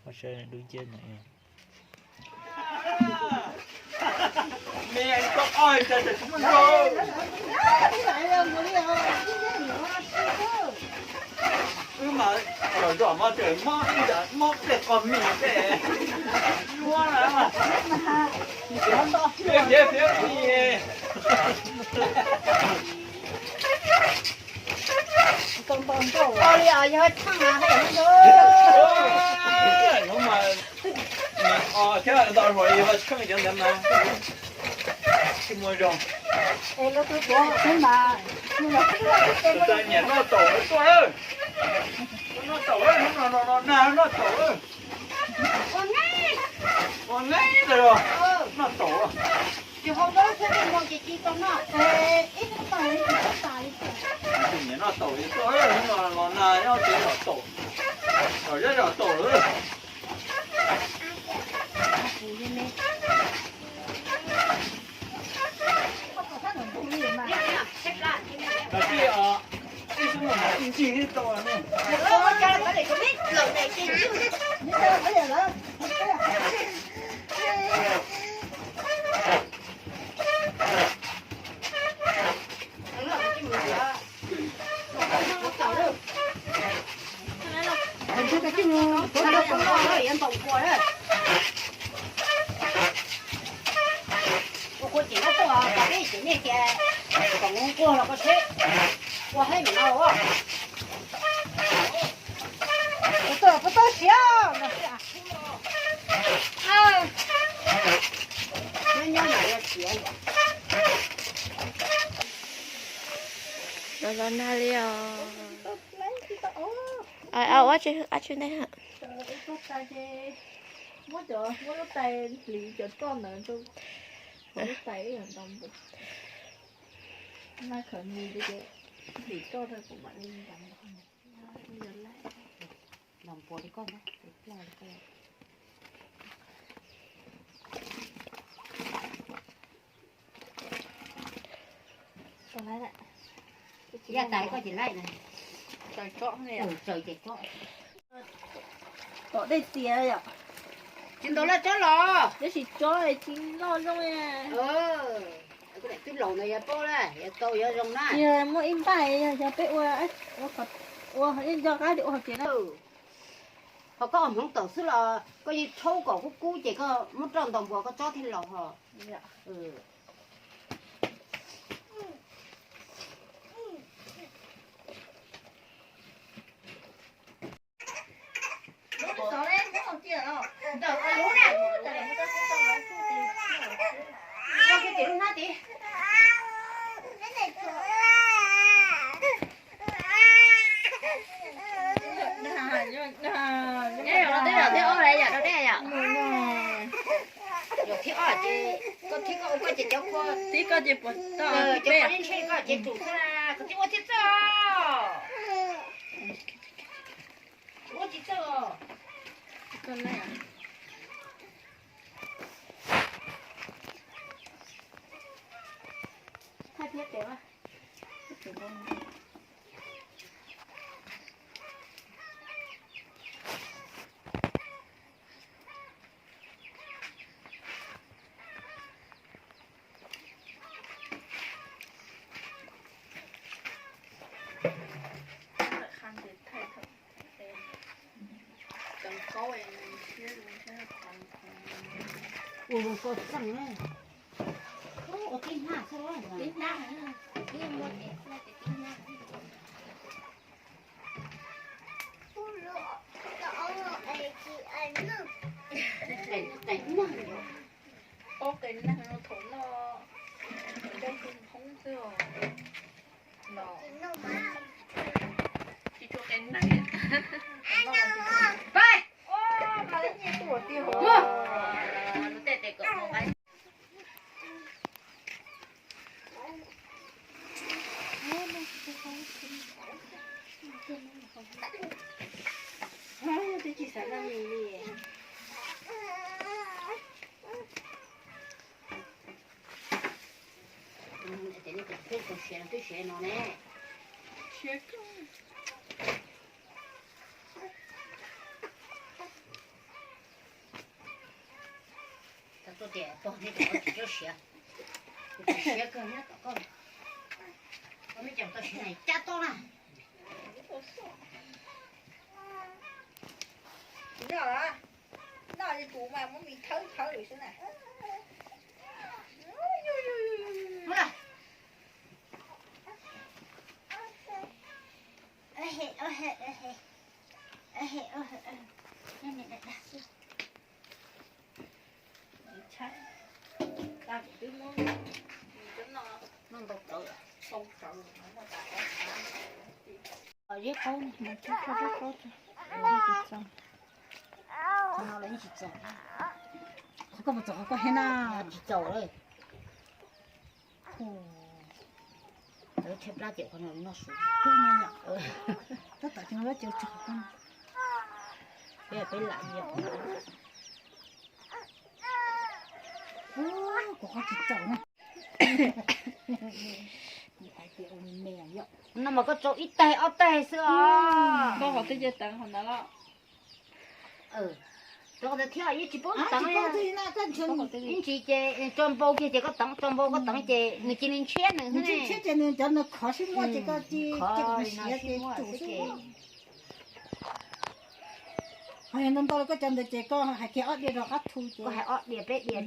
Ua saib dub nciab ntawd. Wb mas los zom mas tseem mob ib yam mob tej qos mis tej luab na. Fiab fiab fiab mis. Hnub mas thiab ntau hluas yog tshee cov ntawd mas tsis muaj zoo. Tus nyiam noj taum tuaj, noj taum, hnub no los nag noj taum. Ua neb tas los noj taum. Tus nyiam noj taum tuaj, hnub no los nag nyob tsev zom taum, zom zeb zom taum lawm. Ua kua ces no tuaj, peb ces nej tias kom nquag los koj seb, ua haib nim no. Puas tau siav no? Nyob nyob mas yuav siav. Los los nag li os. Ua tsis, ua tsis ntej. Muab cov, muab lub tais hliv cov roj ntawd rau, lub tais ib yam nto npua. Nag khaws mis li ces hliv roj rau kuv mam li nqa. Los npua li koj ntag, ploj li koj. Yaj tas koj ces laij na. Tsaws ces tsob. Tom dej tias yom. Tsis ntaus laj tsob los. Tab sis tsob tsis loj zoo. Twb laus ntawd yuav paub lawm, yuav tau yuav zoo na. Muaj ib npaj yog peb ua, ua nco qab ua hauv tsev na. Ho koj ua hmoov taum xwb los koj yeej rhaub kom kub kub ces koj muab roj ntaus npua koj tsob thiaj laus ho. Nyob zoo, los twb los thib ob lawm yom, rau nej yom. Los thib ob ces koj thib koj ua koj ces cov kua, thib koj ces puas tau, cov kua ntshe koj ces tsum xwb, koj twb ua thiab txoj. Ua tsis txawj os. Thaij thiab tes. Ua koj txeej na. Ua tib nag xwb. Ob qe nag no thaum no, nrog tus hmoob xwb os. No, tsis tshua qe nag. Pab, mas lawv nyiaj tuaj tiag hos. Lub tej tes kom mus qab. Twb tsis xav noj mis li. Ces nej tus kheej tus siav no twb siav no ne. Siav kawg. Tias pog thiab cov tsis txawj siav, kuv tsis siav kawg thiab tom koj. Koj muab cov tau siav na cab tob na. Noj, noj li kuv mas muab mis thawb thawb xwb na. Ziab qaub, qhov no los yeej tsis txaus. Qhov koj puas txaus qhov koj thiab na? Tsis txaus li. Lawv thiaj plab tias qhov no noj su. Tab tom cov lab cov tso qhov koj. Peb peb lam yom. Kuv qhov tsis txaus na. No mas koj tsau ib taig ob taig xwb os. Koj qhov twb cia teev qhov ntawd los. Rau qhov ntawd thiab yeej tsis paub teev. Ib ntsis ces tso npau kiag ces koj teev, tso npau koj teev ces nws cia li ntshiab nws xwb ne. Ntshiab ces nws cov nws khov sib muaj ces koj ci, ces siav ces tsum xwb. Ho yog ntau ntau li koj cov ntawd ces koj hais kiag ob diav rov qab thu ces. Koj hais ob diav peb diav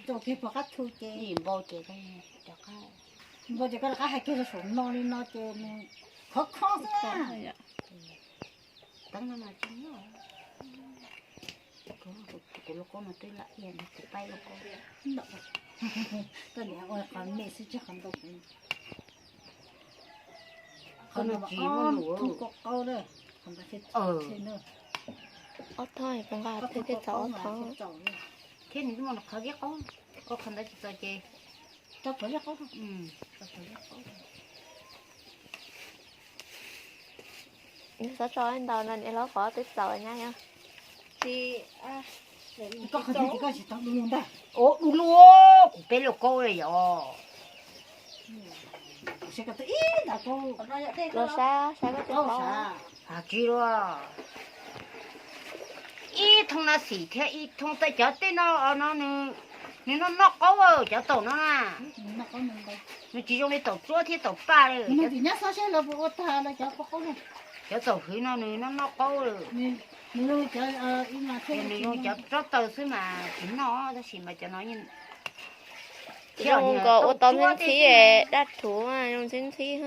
rau kiag puas qab thu ces. Npau ces, npau ces koj rov qab hais kiag rau saum no li no ces nws khov kho xwb na. Teeb no mas tsis noj. Kuv lauj kaub no twb lam iab ntag, kuv paib lauj kaub. Koj niam ua qhov me xwb tsis qhov ntau. Qhov no tsis muaj lus. Ob thoob, ob thoob, thiab nws muaj qhov ziab qaub, qhov ntawd tsis txaus ces. Xov tso ntau no niam hlob qhov twb txaus nyab yog. Ua du lug, kuv peb lauj kaub li yom. Los saib, saib koj twb paub. Tsis luaj. Ib thoob no xim thiab ib thoob tej cov tej no no nws, nws noj noj qaub cov taum no na. Nws tsis zoo li taum tsuab thiab taum paj li. Cov taum hwv no nws noj noj qaub. Nws zoo cov tsob taw xwb mas tsis noj, tab sis mas cov no zoo nkaus ua tau ntxhib ntxhib, daj rhuv zoo ntxhib ntxhib.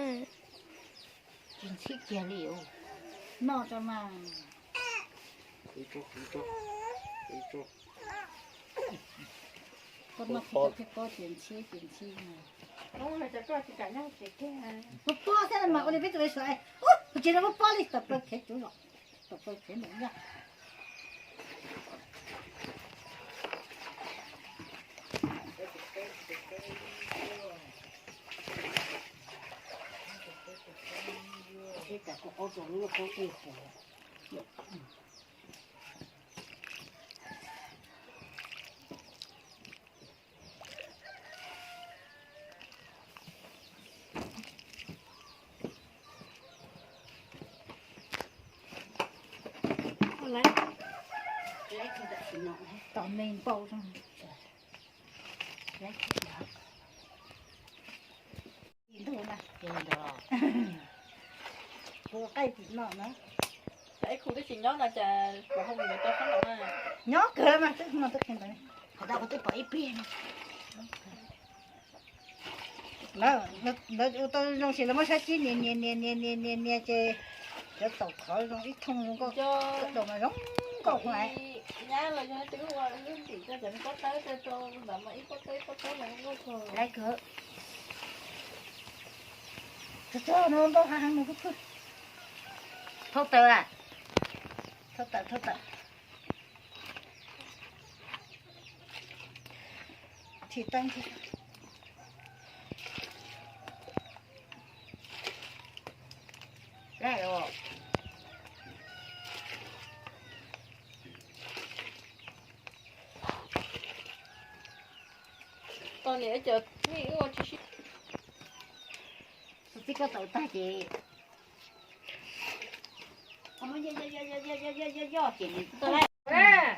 Tsis ntxhib kiag li. Noj tso mas. Koj noj kiag koj thiaj paub tias ntxhib ces ntxhib mas. Pob pob thiab mas ua li peb tug suav, kuv tsis noj pob pob li, tau plaws khev cuv los, tau plaws khev ntawm nyaj. Tom me npau. Ntug na, tus qaij tim no na. Ib khub twb tsis nyob no cas kuv ho mus ntawd tau sab nraud na. Nyob kawg mas twb no twb qhia ntawd. Qhov tau kuv twb pom ib pliag no. Lawv ua tau zoo ces lawv muab sab cib nias nias nias nias nias nias nias ces cov taum khov zoo ib thooj zoo nkauj, cov taum mas zoo nkauj hov. Nyab los yog twb ua lub ntim rau cov pob tawb rau ntawd mas ib pob tawb ib pob tawb mas zoo nkauj kawg. Txog txog no npau hav heev nws kuj khwj. Thauj taws, thauj taws, thauj taws. Thim teeb thiab. Tos niam cov me ua tsis sib. Txij koj tau tag ces, yoj ces nws tau lawm.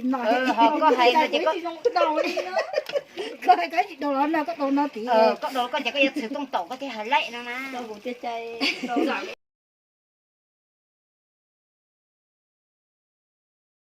tim no. Ho koj hais no ces koj, koj hais koj tsis daus los no, koj daus no tim, koj daus koj ces koj yuav txhwm tooj taum koj thiaj hais laim no na.